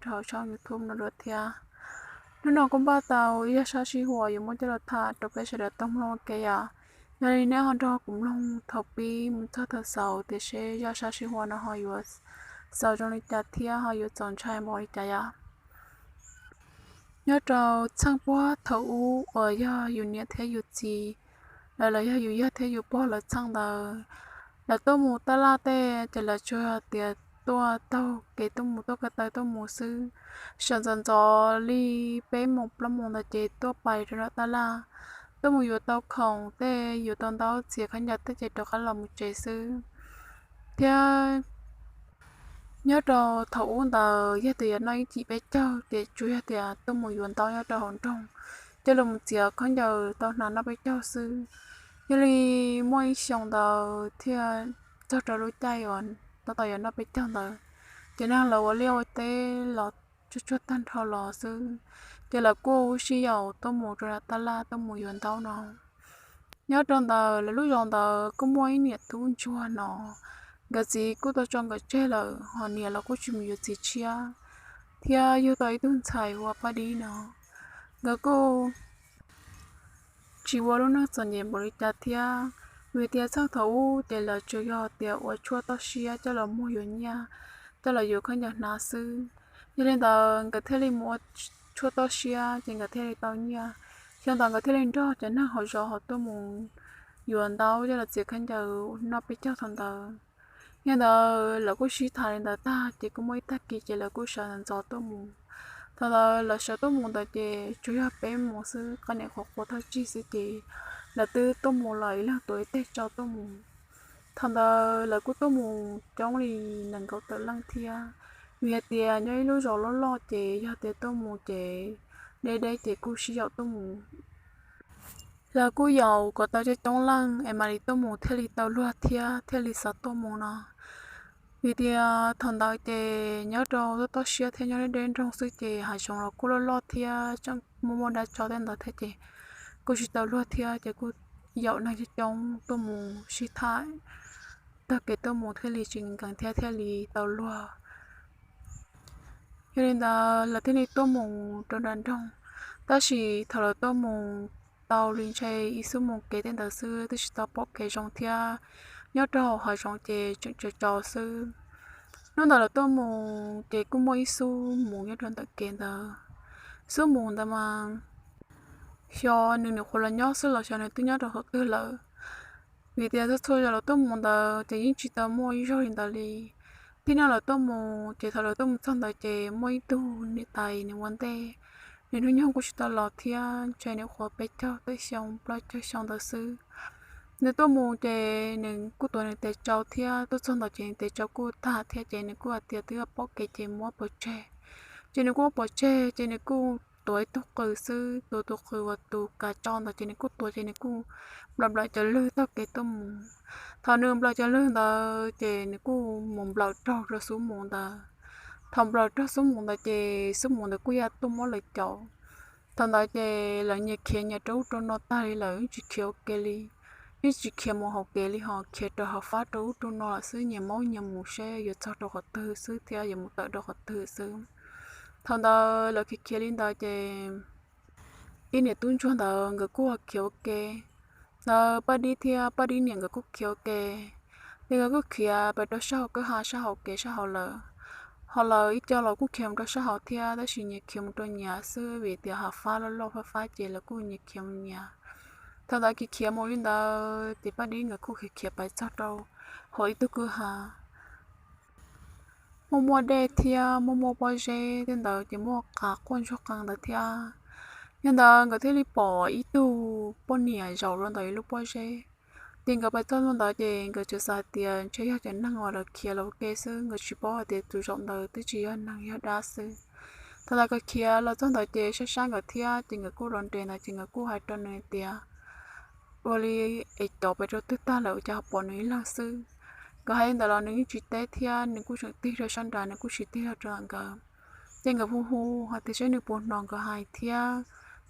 rau hauv tshooj YouTube no dua thiab. Hnub no kuj npaj tau ib zaj sab sij huam yuav muab coj los tham rau peb sawv daws tau mloog ua ke yom. Yog li nej ho nrog kuv mloog thaum pib mus txog thaum xaus tias seb zaj sab sij huam no ho yuav xaus zoo li cas thiab ho yuav txaus ntshai npaum li cas yom. Nyob rau txheej puag thaum ub uas yog yus niam thiab yus txiv, lawv los yog yus yawg thiab yus pog lawv txheej ntawd, lawv tuaj mus taj laj tej ces lawv tsuas yog tias tuaj taug kev tuaj mus, tuaj ko taw tuaj mus xwb. Sawv ntxov ntxov li peb moos plaub moos ntawd ces tuaj pais rau nram taj laj, tuaj mus yuav tau khoom tej, yuav tau ntaub txiav khaub ncaws tej ces rov qab los mus tsev xwb. Thiab nyob rau thaum ub ntawd yog tias yuav noj ib cim peb caug ces tsuas yog tias tuaj mus yuav ntaub nyob rau hauv nroog, coj los mus txiav khaub ncaws tau hnav noj peb caug xwb. Yog li muaj ib xyoo ntawd thiaj txog rau lub caij uas tab tom yuav noj peb caug ntawd, ces neeg lawv ua liaj ua teb los tsuag tsuag tag nrho los xwb, ces lawv kuj sib yaum tuaj mus rau nram taj laj tuaj mus yuav ntaub no. Nyob rau ntawd lawv lub zos ntawd kuj muaj ib niam tub ntsuag no, nkawd txiv kuj tau tso nkawd tseg lawm, ho niam los kuj tsis mus yuav txiv tshiab, thiab yug tau ib tug ntxhais hu ua Paj Dib no. Nkawd kuj tsis ua lub neej txom nyem npaum li cas thiab, vim tias txheej thaum ub ces lawv tsuas yog tias ua tshuaj toj siab coj los muag yuav nyiaj, coj los yuav khaub ncaws hnav xwb. Yog li ntawd nkawd thiaj li mus ua tshuaj toj siab ces nkawd thiaj li tau nyiaj. Xyoo ntawd nkawd thiaj li nrog cov neeg hauv zos ho tuaj mus yuav ntaub coj los txiav khaub ncaws noj peb caug thaum ntawd. Yog ntawd lawv kuj sib tham li ntawd tag ces kuj muaj ib tag kis ces lawv kuj sawv ntxov tuaj mus. Thaum ntawd lawv sawv tuaj mus ntawd ces tsuas yog peb mus xwb, qab niam qhuav qua thawj tsig xwb ces lawv twb tuaj mus lawm ib leeg tuav ib teg tsau tuaj mus. Thaum ntawd lawv kuj tuaj mus coob li nees nkaum tawm leej thiab, vim hais tias nyob ib lub zos loj loj ces yog tias tuaj mus ces deb deb ces kuj sib yaum tuaj mus. Lawv kuj yaum kom tau coob coob leej es mam li tuaj mus thiaj li tau luag thiab thiaj li xav tuaj mus no. Vim tias thaum ntawd ces nyob rau toj siab thiab nyob deb deb nroog xwb ces hav zoov los kuj loj loj thiab tseem muaj muaj dab tsov tej ntawd thiab ces kuj tsis tau luag thiab ces kuj yaum neeg coob coob tuaj mus sib tham, tag kev tuaj mus thiaj li tsis nkees thiab thiaj li tau luag. Yog li ntawd lawv thiaj li tuaj mus rau nram nroog, tab sis thaum lawv tuaj mus tau li ntshe ib xuab moos kev tej ntawd xwb twb tsis tau pom kev zoo thiab, nyob rau hauv hav zoov ces tseem tsaus tsaus xwb. Hnub ntawd lawv tuaj mus ces kuj muaj ib xub mus nyob rau ntawm kev ntawd. Xub mus ntawd mas xyov nws nyuam qhuav los nyob xwb los xyov nws twb nyob rau qhov twg lawm. Vim tias txhua txhua zaus lawv tuaj mus ntawd ces yeej tsis tau muaj ib zaug li ntawd li. Thib no lawv tuaj mus ces thaum lawv tuaj mus txog ntawd ces muaj ib tug niam tais nws ua ntej, nws hnub nyoog kuj tsis tau laus thiab, ntshe nws nyuam qhuav peb caug tawm xyoo plaub caug xyoo ntawd xwb. Nws tuaj mus ces nws kuj tuav nws tes tsau thiab, tuaj txog ntawd ces nws tes tsau kuj tag thiab ces nws kuj hais tias twb pom kev ces muab pov tseg. Ces nws kuj muab pov tseg ces nws kuj tuav ib tug qws xwb, tuav tus qws uas tus kav tsau ntawd ces nws kuj tuav ces nws kuj nplaum nplaum cov lwg taug kev tuaj mus. Thaum nws nplaum cov lwg ntawd ces nws kuj mus nplaum raug rau xub mus ntawd. Thaum nplaum raug xub mus ntawd ces xub mus ntawd kuj ya tuaj muab lawv caum. Thaum ntawd ces lawv nyias khiav nyias rau ub rau no tag li lawm, yeej tsis khiav ua ke li, yeej tsis khiav mus hauv kev li ho khiav raws hav fab rau ub rau no lawm xwb, nyias maub nyias mus seb yuav txog rau qhov twg xwb thiab yuav mus tawm rau qhov twg xwb. Thaum ntawd lawv khiav khiav li ntawd ces ib niam tub ntsuag ntawd nkawd kuj ho khiav ua ke. Ntawd Paj Dib thiab Paj Dib niam nkawd kuj khiav ua ke, ces nkawd kuj khiav pais rau sab hauv kwj ha sab hauv kev sab hauv lawm. Ho lawv ib co los kuj khiav mus rau sab hauv thiab, tab sis nyias khiav mus rau nyias xwb vim tias hav fab loj loj fab fab ces lawv kuj nyias khiav mus nyias. Thaum ntawd khiav khiav mus li ntawd ces Paj Dib nkawd kuj khiav khiav pais txog rau hauv ib tug kwj ha muaj muaj dej thiab muaj muaj pob zeb tej ntawd ces muaj qas quaj ntsuag qees ntawd thiab. Yog ntawd nkawd thiaj li pom ib tug poj niam zaum rau ntawm ib lub pob zeb. Ces nkawd pais txog ntawd ces nkawd tsuas xav tias ntshe yog cov neeg uas lawv khiav los ua ke xwb, nkawd tsis paub hais tias tus zaum ntawd twb tsis yog neeg, yog dab xwb. Thaum ntawd nkawd khiav los txog ntawd ces sab sab nkawd thiab ces nkawd kuj los nres ntawd ces nkawd kuj hais rau nws tias ua li es cov pais rau twg tag lawm ua cas ho pom nws ib leeg xwb. Nkawd hais li ntawd los nws yeej tsis teb thiab, nws kuj tseem tig rau sab nrad, nws kuj tsis tig los rau ntawm nkawd. Ces nkawd hu hu hais tias seb nws puas hnov nkawd hais thiab,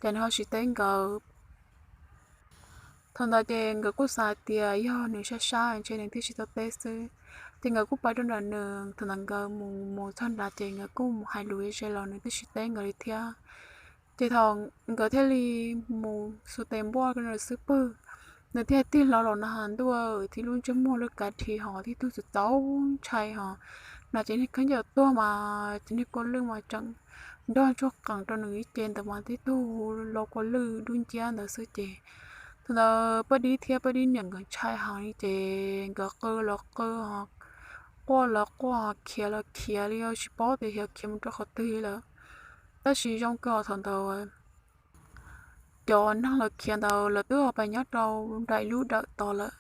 ces nws ho tsis teb nkawd. Thaum ntawd ces nkawd kuj xav hais tias yog nws sab sab ntshe nws thiaj tsis tau teb xwb. Ces nkawd kuj pais rau nram nws, thaum ntawd nkawd mus mus txog nrad ces nkawd kuj mus hais lus ze los nws twb tsis teb nkawd li thiab. Ces thaum nkawd thiaj li mus xuas tes npuaj rau nws xub pwg, nws thiaj tig hlo los no has ntuj, tib lub ntsej muag lwj kav dhi hos tib tug txaus txaus ntshai hos. No ces niag khaub ncaws tuag mas ces niag kua lwj mas tseem nrog ntsuag qees rau nws ib ce ntawd mas tib tug lo kua lwj dub nciab ntawd xwb ces thaum ntawd Paj Dib thiab Paj Dib niam nkawd ntshai heev li ces nkawd qw los qw, quaj los quaj, khiav los khiav li tsis paub tias xyov khiav mus rau qhov twg lawm. Tab sis zoo kawg thaum ntawd cov neeg los khiav ntawd lawv twb pais nyob rau nram ib lub dawm tos lawm.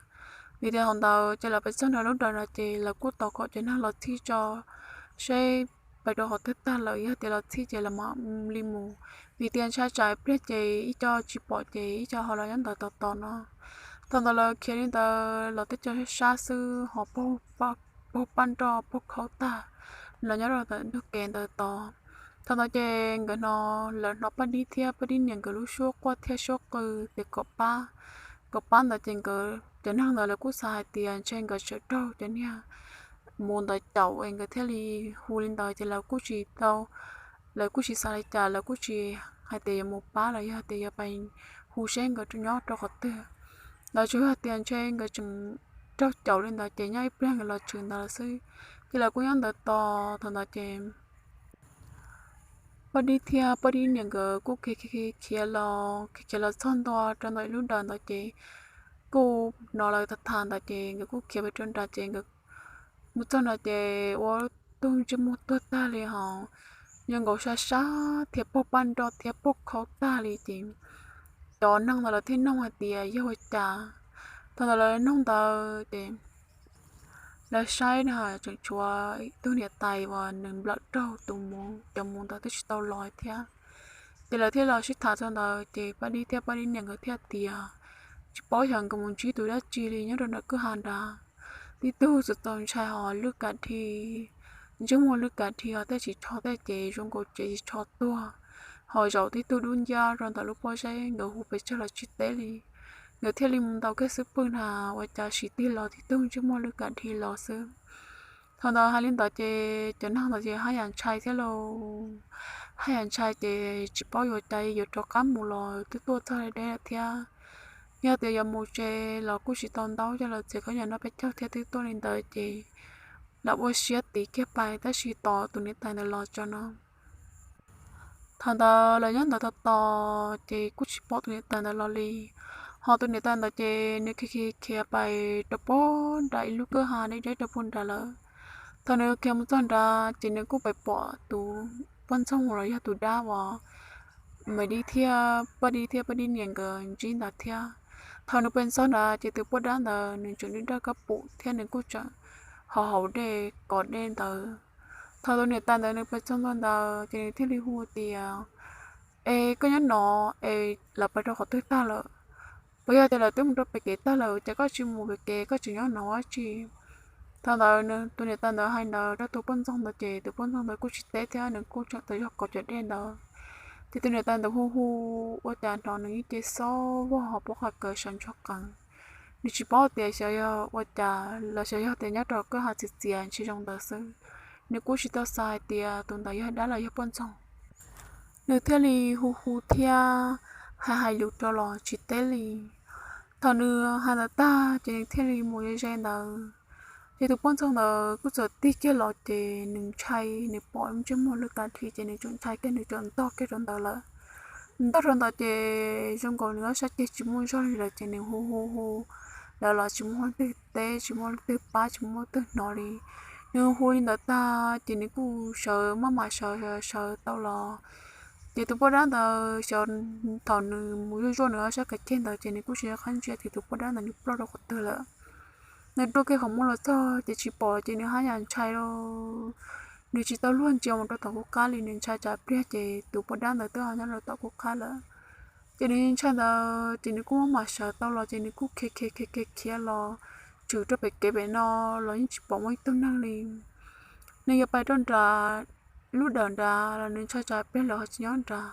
Vim tias thaum ntawd ces lawv pais txog nram lub dawm no ces lawv kuj tos kom cov neeg los txhij tso seb pais rau qhov twg tag lawm, yog tias los txhij ces lawv mam li mus. Vim tias ntshai tsam pliag ces ib co tsis pom ces ib co ho los nyob ntawd tos tos no. Thaum ntawd lawv khiav li ntawd los tej co sab xwb ho puag paj nroj puag khaub tag los nyob rau ntug kev ntawd tos. Thaum ntawd ces nkawd hnov, lawv hnov Paj Dib thiab Paj Dib niam nkawd lub suab quaj thiab suab qw tias kom pab, kom pab ntawd ces nkawd cov neeg ntawd lawv kuj xav hais tias ntshe nkawd tsam raug cov niag mus ntawd caum es nkawd thiaj li hu li ntawd ces lawv kuj tsis tau, lawv kuj tsis xav li cas, lawv kuj tsis hais tias yuav mus pab los yog tias yuav pais hu seb nkawd nyob rau qhov twg. Lawv tsuas hais tias ntshe nkawd tseem raug caum li ntawd ces nyob ib pliag nkawd los tshwm ntawd lawm xwb. Ces lawv kuj nyob ntawd tos, thaum ntawd ces Paj Dib thiab Paj Dib niam nkawd kuj khiav khiav los, khiav khiav los txog ntua rau ntawm ib lub dawm ntawd ces kuj hnov lawv tham tham ntawd ces nkawd kuj khiav pais rau nrad ces nkawd mus txog nrad ces ua tug ntsej muag tuag tag li hos, zoo nkaus sab sab thiab puag paj nroj thiab puag khaub tag li ces cov neeg ntawd lawv thiaj noog hais tias yog ua cas. Thaum ntawd lawv noog ntawd ces lawv saib na tseem tshuav ib tug niam tais uas nws nplawm raug tus muv, cov muv ntawd twb tsis tau los thiab. Ces lawv thiaj los sib tham txog ntawd ces Paj Dib thiab Paj Dib niam nkawd thiaj tias tsis paub xyov nkawd mus ntsib tus dab tsi li nyob rau nram kwj ha nrad. Tib tug txaus txaus ntshai hos lwj kav dhi, ntsej muag lwj kav dhi hos tej tsis tsho tej ces zoo nkaus ces tsis tsho tuag, ho zaum tib tug dub nciab rau ntawm lub pob zeb nkawd hu pes tsawg los tsis teb li. Nkawd thiaj li mus ntaus kiag xub pwg na ua cas sim tig los tib tug ntsej muag lwj kav dhi los xwb. Thaum ntawd hais li ntawd ces cov neeg ntawd ces haj yam ntshai thiab lauj. Haj yam ntshai ces tsis paub yuav cas yuav rov qab mus los twb tuaj txog deb lawm thiab. Yog tias yuav mus tsev los kuj tsis tau ntaub coj los txiav khaub ncaws noj peb caug thiab twb tuaj li ntawd ces lawv ua siab tiv kiag pais tab sis tos tus niam tais ntawd los tso no. Thaum ntawd lawv nyob ntawd tos tos ces kuj tsis pom tus niam tais ntawd los li. Ho tus niam tais ntawd ces nws khiav khiav khiav pais rau puag nram ib lub kwj ha deb deb rau puag nrad lawm. Thaum nws khiav mus txog nrad ces nws kuj pais pom tus poj ntxoog los yog tus dab uas Maiv Dib thiab Paj Dib thiab Paj Dib niam nkawd ntsib ntawd thiab. Thaum nws pais txog nrad ces tus poj dab ntawd nws tseem daj daj kab pum thiab nws kuj tseem haus haus dej kov dej ntawd. Thaum tus niam tais ntawd nws pais txog ntua ntawd ces nws thiaj li hu tias, Es koj nyob no es lawv pais rau qhov twg tag lawm? Puas yog tias lawv twb mus rau pem kev tag lawm ces koj tsis mus pem kev koj tseem nyob no ua dab tsi? Thaum ntawd tus niam tais ntawd hais ntawd rau tus poj ntxoog ntawd ces tus poj ntxoog ntawd kuj tsis teb thiab nws kuj tseem tau yog kov cov dej ntawd. Ces tus niam tais ntawd hu hu ua cas hnov nws ib ce xob vog ho pob qa kaws sawv ntsuag qees. Nws tsis paub tias xyov yog ua cas los xyov yog tias nyob rau kwj ha txias txias ntshe zoo ntawd xwb. Nws kuj tsis tau xav hais tias tus ntawd yog dab los yog poj ntxoog. Nws thiaj li hu hu thiab hais hais lus rau los tsis teb li. Thaum nws hais ntawd tag ces nws thiaj li mus ze ze ntawd. Ces tus poj ntxoog ntawd kuj txawm tig kiag los ces nws ntshai, nws pom lub ntsej muag lwj kav dhi ces nws tseem ntshai kiag nws tseem ntog kiag rau ntawd lawm. Ntog rau ntawd ces zoo nkaus nws ob sab ceg tsis muaj zog li lawm ces nws hu hu hu lawv los tsis muaj leej twg teb, tsis muaj leej twg pab, tsis muaj leej twg hnov li. Nws hu li ntawd tag ces nws kuj sawv maj mam sawv sawv tau los. Ces tus poj dab ntawd xyov thaum nws mus zuaj zuaj nws ob sab kav ceg ntawd ces nws kuj tsis nco qab ntsia tias tus poj dab ntawd nws ploj rau qhov twg lawm. Nws rua kiag qhov muag los txog ces tsis pom ces nws haj yam ntshai lauj. Nws tsis tau luag ntsia mus rau tom kuv qab li, nws ntshai tsam pliag ces tus poj dab ntawd twb ho nyob rau tom kuv qab lawm. Ces nws ntshai ntawd ces nws kuj maj mam sawv tau los ces nws kuj khiav khiav khiav khiav khiav los tshwm rau pem kev pem no los yeej tsis pom muaj ib tug neeg li. Nws yuav pais rau nrad lub dawm nrad los nws ntshai tsam pliag lawv ho tsis nyob nrad.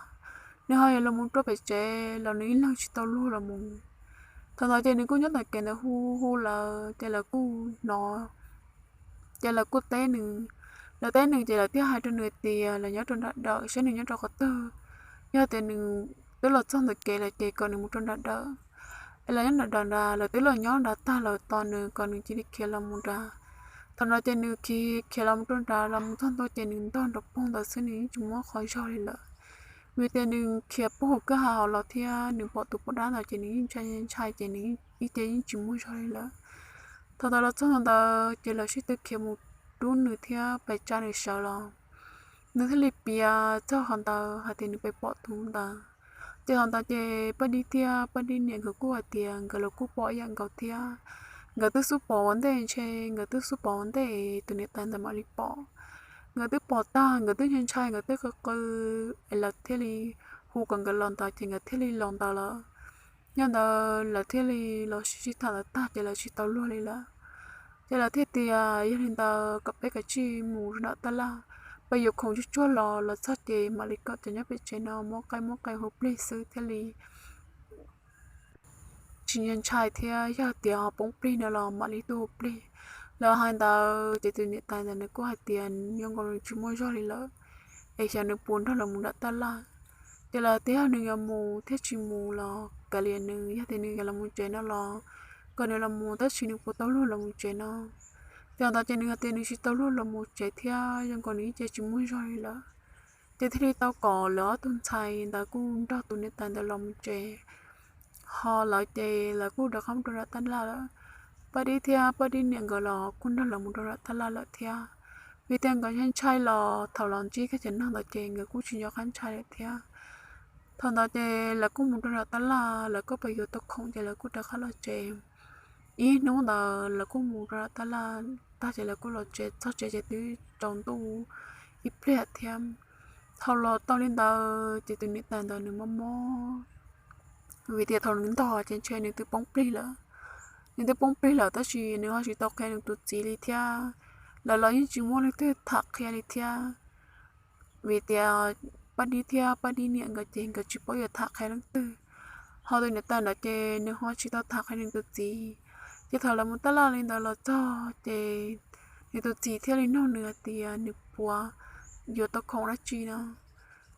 Nws ho yuav los mus rau pem tsev los nws ib leeg tsis tau luag los mus. Thaum ntawd ces nws kuj nyob tom kev ntawd hu hu lawv ces lawv kuj hnov Ces lawv kuj teb nws, lawv teb nws ces lawv thiaj hais rau nws tias lawv nyob rau nram dawm, saib nws nyob rau qhov twg. Yog tias nws twb los txog ntawm kev lawm ces kom nws mus rau nram dawm. Es lawv nyob nram dawm nrad, lawv twb los nyob nrad tag lawm, tos nws kom nws cia li khiav los mus nrad. Thaum no ces nws khiav khiav los mus rau nrad, los mus txog ntua ces nws ntog nrov poog ntawd xwb, nws yeej tsis muaj qhov zog li lawm. Vim tias nws khiav poog hauv kwj ha hauv los thiab nws pom tus poj dab ntawd ces nws yeej ntshai ntshai ces nws ib ce yeej tsis muaj zog li lawm. Thaum ntawd los txog ntawd ces lawv sib tw khiav mus rub nws thiab pes tsa nws sawv los. Nws thiaj li piav txog qhov ntawd hais tias nws pes pom tus ntawd. Ces thaum ntawd ces Paj Dib thiab Paj Dib niam nkawd kuj hais tias nkawd los kuj pom ib yam nkaus thiab. Nkawd twb xub pom ua ntej, ntshe nkawd twb xub pom ua ntej tus niam tais ntawd mam li pom. Nkawd twb pom tag, nkawd twb ntshai ntshai, nkawd twb qw qw, es lawv thiaj li hu kom nkawd los ntawd ces nkawd thiaj li los ntawd lawm. Nyob ntawd lawv thiaj li los sib sib tham lawv tag ces lawv tsis tau luag li lawm. Ces lawv thiaj tias yog li ntawd kom peb kav tsij mus nram tab laj, peb yuav khoom tsuag tsuag los, los txog ces mam li kom cov nyob pem tsev no muab qaij muab qe hu plig xwb thiaj li tsis ntshai thiab yog tias ho poob plig no los mam li tuaj hu plig. Lawv hais ntawd ces tus niam tais ntawd nws kuj hais tias zoo nkaus nws tsis muaj zog li lawm, es xyov nws puas nrog lawv mus nram tab laj. Ces lawv tias yog nws yuav mus thiab tsis mus los kav liam nws, yog tias nws yuav los mus tsev no los kom nws los mus, tab sis nws puas tau luag los mus tsev no. Ces ntawd ces nws hais tias nws tsis tau luag los mus tsev thiab zoo nkaus nws ib ce tsis muaj zog li lawm. Ces thiaj li tau kom lawv ob tug ntxhais ntawd kuj nrog tus niam tais ntawd los mus tsev. Ho lawv ces lawv kuj rov qab mus rau nram tab laj lawm. Paj Dib thiab Paj Dib niam nkawd los kuj nrog lawv mus rau nram tab laj lawm thiab. Vim tias nkawd ntshai ntshai los thaum los ntsib koj cov neeg ntawd ces nkawd kuj tsis nco qab ntshai lawm thiab. Thaum ntawd ces lawv kuj mus rau nram tab laj, lawv kuj pab yuav tau khoom ces lawv kuj rov qab los tsev. Ib hnub ntawd lawv kuj mus rau nram tab laj tag ces lawv kuj los tsev, txog tsev ces twb tsaus ntuj ib pliag thiab. Thaum los tau li ntawd ces tus niam tais ntawd nws mob mob, vim tias thaum nws ntog ces ntshe nws twb poob plig lawm. Nws twb poob plig lawm tab sis nws ho tsis tau qhia nws tus txiv li thiab. Lawv los yeej tsis muaj leej twg tham qhia li thiab. Vim tias Paj Dib thiab Paj Dib niam nkawd ces nkawd tsis paub yuav tham qhia leej twg. Ho tus niam tais ntawd ces nws ho tsis tau tham qhia nws tus txiv. Ces thaum lawv mus tab laj li ntawd los txog ces nws tus txiv thiaj li nug nws hais tias nws puas yuav tau khoom dab tsi no.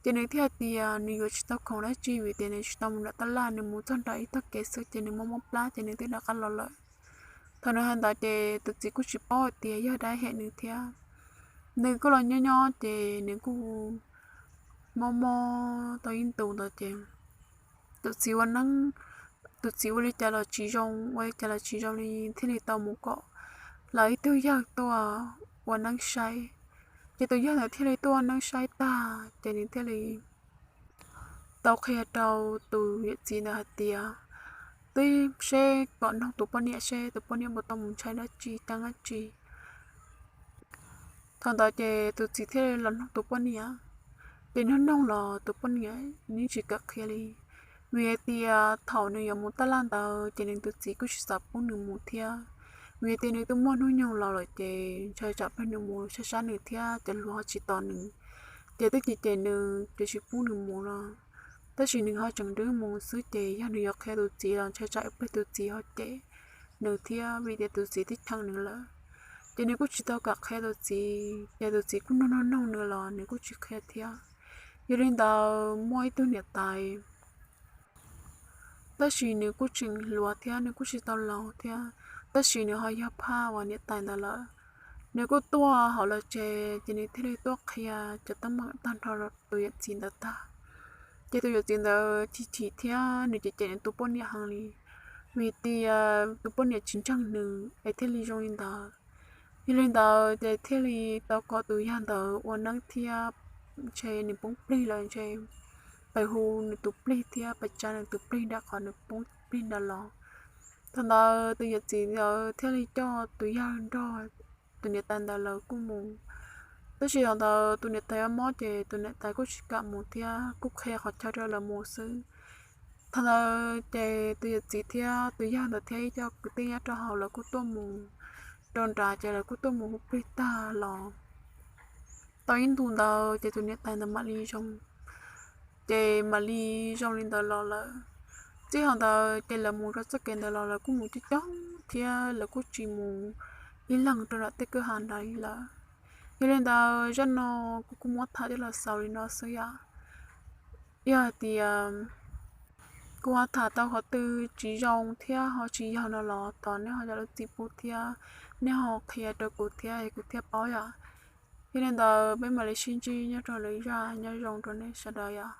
Ces nws thiaj hais tias nws yuav tsis tau khoom dab tsi vim tias nws tsis tau mus nram tab laj, nws mus txog nram ib tog kev xwb ces nws mob mob plab ces nws twb rov qab los lawm. Thaum nws hais ntawd ces tus txiv kuj tsis paub hais tias yog dab hem nws thiab. Nws kuj los nyob nyob ces nws kuj mob mob tau ib ntus ntawd ces tus txiv ua neeb, tus txiv ua li cas los tsis zoo, ua li cas los tsis zoo li, thiaj li tau mus kom lawv ib tug yawg tuaj ua neeb saib. Ces tus yawg ntawd thiaj li tuaj ua neeb saib tag ces nws thiaj li tau qhia rau tus yawm txiv ntawd hais tias twb seb kom noog tus poj niam seb tus poj niam puas tau mus ntshai dab tsi, ceeb dab tsi. Thaum ntawd ces tus txiv thiaj li los noog tus poj niam, ces nug noog los tus poj niam yeej tsis kam qhia li. Vim hais tias thaum nws yuav mus tab laj ntawd ces nws tus txiv kuj tsis xav pub nws mus thiab. Vim hais tias nws twb muaj hnub nyoog laus lawm ces ntshai tsam plig nws mus sab sab nws thiab cov hluas ho tsis tos nws, ces twb cem cem nws ces tsis pub nws mus no. Tab sis nws ho tseem nrog mus xwb ces yog nws yuav qhia tus txiv los ntshai tsam ib pliag tus txiv ho cem nws thiab vim tias tus txiv twb cheem nws lawm. Ces nws kuj tsis tau kam qhia tus txiv, ces tus txiv kuj nug nug nug nws los nws kuj tsis qhia thiab. Yog li ntawd muaj ib tug niam tais, tab sis nws kuj tseem hluas thiab nws kuj tsis tau laus thiab, tab sis nws ho yog phaj uas niam tais ntawd lawm. Nws kuj tuaj hauv lawv tsev ces nws thiaj li tuaj qhia cov teeb meem tag nrho rau tus yawm txiv ntawd tag. Ces tus yawm txiv ntawd chim chim thiab nws cem cem nws tus poj niam heev li, vim tias tus poj niam tsis ntseeg nws es thiaj li zoo li ntawd. Yog li ntawd ces thiaj li tau kom tus yawg ntawd ua neeb thiab, ntshe nws poob plig lawm ntshe pes hu nws tus plig thiab pes tsa nws tus plig nram qhov nws poob plig nrad los. Thaum ntawd tus yawm txiv ntawd thiaj li coj tus yawg nrog tus niam tais ntawd lawv kuj mus. Tab sis thaum ntawd tus niam tais mob mob ces tus niam tais kuj tsis kam mus thiab kuj qhia qhov chaw rau lawv mus xwb. Thaum ntawd ces tus yawm txiv thiab tus yawg ntawd thiab ib co kwv tij nyob rau hauv lawv kuj tuaj mus rau nrad ces lawv kuj tuaj mus hu plig tag los tau ib ntus ntawd ces tus niam tais ntawd mam li zoo, ces mam li zoo li ntawd los lawm. Txij thaum ntawd ces lawv mus rau txoj kev ntawd los lawv kuj mus coob coob thiab lawv kuj tsis mus ib leeg rau ntawm tej kwj ha ntawd li lawm. Yog li ntawd zaj no kuv kuj muab tham coj los xaus li no xwb yom. Yog hais tias kuv ho tham tau qhov twg tsis zoo thiab ho tsis yog no los thov nej ho zam lub txim pub thiab, nej ho qhia rau kuv thiab es kuv thiaj paub yom. Yog li ntawd peb mam li sib ntsib nyob rau lwm zaj, nyob zoo rau nej sawv daws yom.